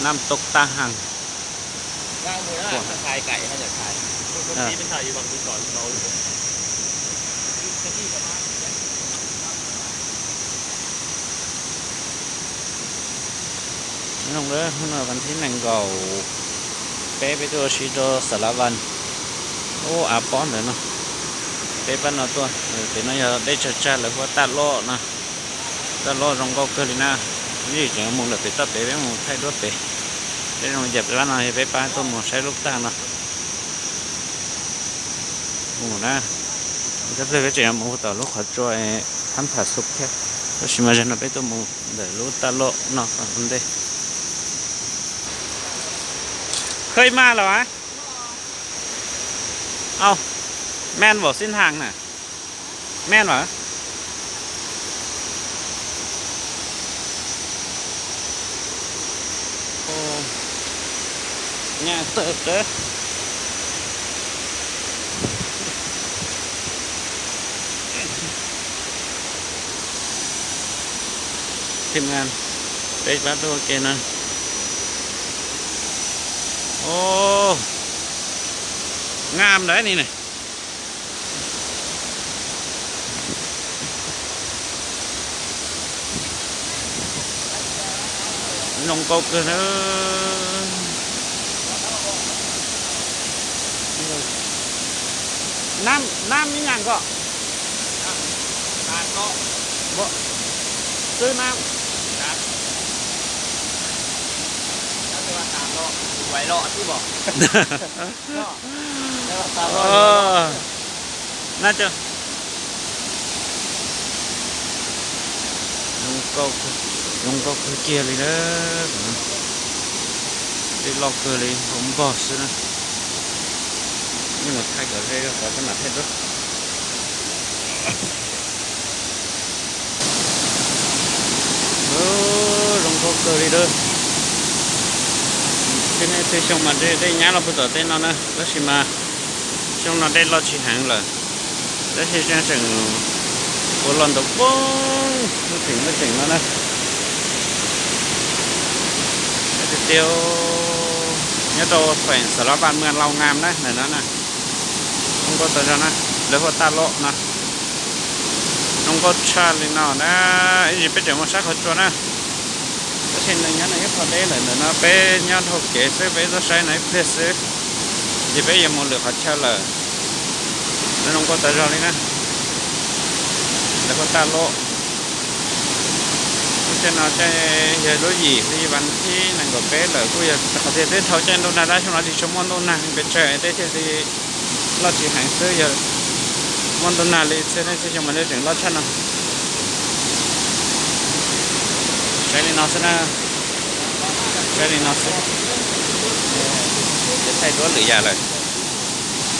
Nam tok tag hang. Zoo lawm, hnub no vas thib nees nkaum peb, peb tuaj ua si rau Xav Lav Vas. Ub, av pob ntawd no. Peb pab no tuaj, pem no yog dej tsag tsag lawv hu ua Taj Loj no. Taj Loj zoo nkauj kawg li na. Ib tseem mus lawm pem toj pem, peb mus thaij duab pem. Peb zoo li cas peb pab no, peb pab tuaj mus saib lub tag no. Mus na, cov pleg peb tseem yuav mus tom lub qhov tsua Thab Tham Xub thiab, tab sis mas zaum no peb tuaj mus ntawm lub Taj Loj no ua ntej. Khawb maj los a? Au, men npaum xib nthas na. Men mas. Nyaj tawm qab. Team ngan, peb pab tuaj ua ke no. Ub, ngam ntawd ni ne. Zoo nkauj kawg na. Nab, nab ib nyag ko. Xwb nab. Nab cov zoo nkauj kawg kiag li na. Dej loj kawg li, hauv npog xwb na. Yeej mus thaij kom ze rau qhov coj mam thaij duab. Zoo nkauj kawg li lawm. Txij nej txhij xyoo mas dej nyab los puag tom tej no na, tab sis mas xyoo no dej loj tsis heev lawm. Tab sis tseem ua los ntau poob, muaj tseem muaj tseem no na. Tiag tiag, nyob rau feem Xav Lav Vas, Mws Laus Ngam na, ntawm no na. Zoo nkauj tas zog na, lawv hu ua Taj Loj no. Zoo nkauj tshaj li no na. Ib ntsis peb tseem mus saib qhov tsua na. Tab sis nws nyob no ib qho deb lawm, ntawm no peb nyob dhau kev xwb, peb tuaj saib no ib pliag xwb, ces peb yuav mus lwm qhov chaw lawm. Zoo nkauj tas zog li na. Lawv hu ua Taj Loj. Lub caij no caij yog lub yim hli vas thib nees nkaum peb lawm, kuj yog qhov tias twb dhau caij ntuj nag, tab xyoo no tsis tshua muaj ntuj nag pes tsawg, dej thiaj li loj tsis heev xwb. Yog muaj ntuj nag li txhia nej txhij xyoo mas dej tseem loj tshaj no. Saib li no xwb na. Saib li no xwb. Ces thaij duab lwm yam lawm.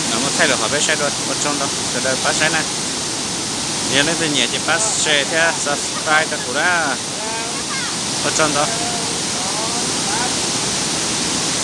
Mam muab thaij rau qhov peb saib dua. Ua tsaug ntau sawv daws pab saib na. Yog leej twg nyiam ces pab share thiab subscribe rau kuv na. Ua tsaug ntau.